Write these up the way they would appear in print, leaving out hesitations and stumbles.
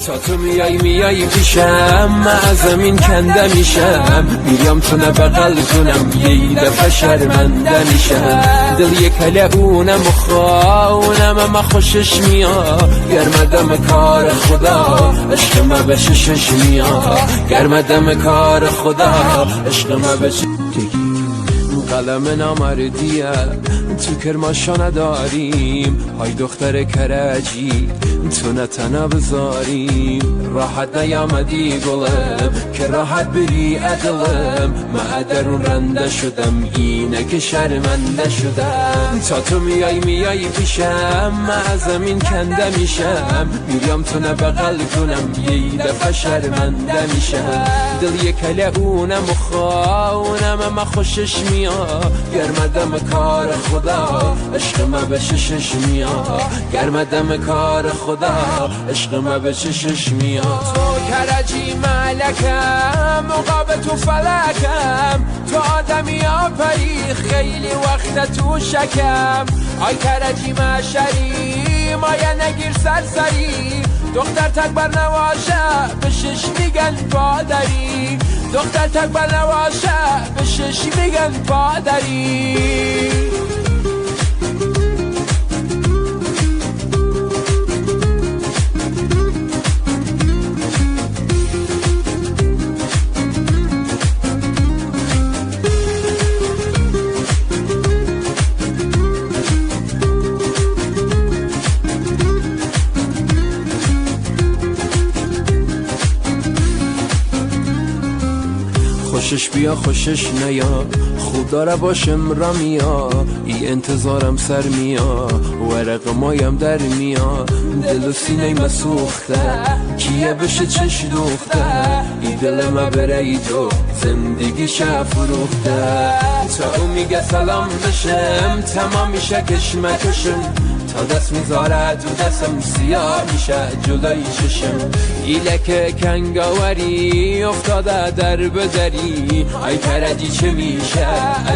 تا تو میای میای پیشم، من از زمین کنده میشم. میام تو بغل کنم، یه دفعه شرمنده میشم. دل یه کله اونم و خواونم، اما خوشش میاد. گرمدم کار خدا، عشق ما به ششش میاد. گرمدم کار خدا، عشق ما به قلم نامردیه، تو کرماشا نداریم. های دختر کرجی، تو نه تنها بذاریم. راحت نیامدی گلم که راحت بری عدلم. من درون رنده شدم، اینه که شرمنده شدم. تا تو میای میای پیشم، من از زمین کنده میشم. میام تو نه بغل کنم، یه دفعه شرمنده میشم. دل یه کله اونم و خواونم، اما خوشش میاد. گرمدم کار خدا، عشق ما به ششش میاد. گرمدم کار خدا، عشق ما به چشش میاد. تو کرجی ملکم، مقابل تو فلکم. تو آدمی آپری، خیلی وقت تو شکم. آی کرجی مشری، مایه نگیر سرسری. دختر تک بر نواشه، به شش میگن پادری. دختر تک بر نواشه، به شش میگن پادری. خوشش بیا خوشش نیا، خوب داره باشم را میا. ای انتظارم سر میا، ورق مایم در میا. دل و سینه ما سوخته، کیه بشه چش دوخته. ای دل ما برای تو زندگی فروخته. تا او میگه سلام بشم، تمام میشه کشمکشم. تا دست میذاره تو دستم، سیاه میشه جلوی چشم. ایلک کنگاوری افتاده در بدری. آی کرجی چه میشه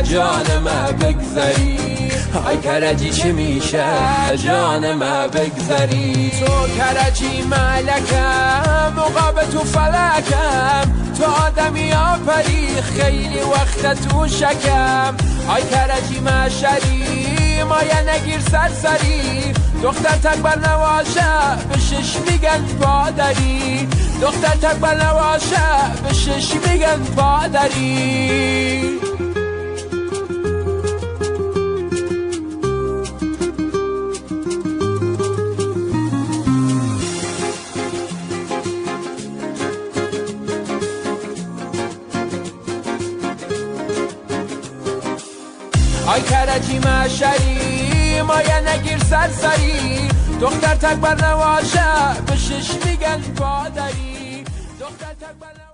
جان ما بگذری. آی کرجی چه میشه جان ما بگذری. تو کرجی ملکم، مقابل تو فلکم. تو آدمی آپری، خیلی وقت تو شکم. آی کرجی مشری، مایه نگیر سرسری. دختر تک بر نواشه، به شش میگن پادری. دختر تک بر نواشه، به شش میگن پادری. آی کرجی مشری، مایه نگیر سرسری. دختر تک بر نواشه، به شش میگن پادری. دختر تک بر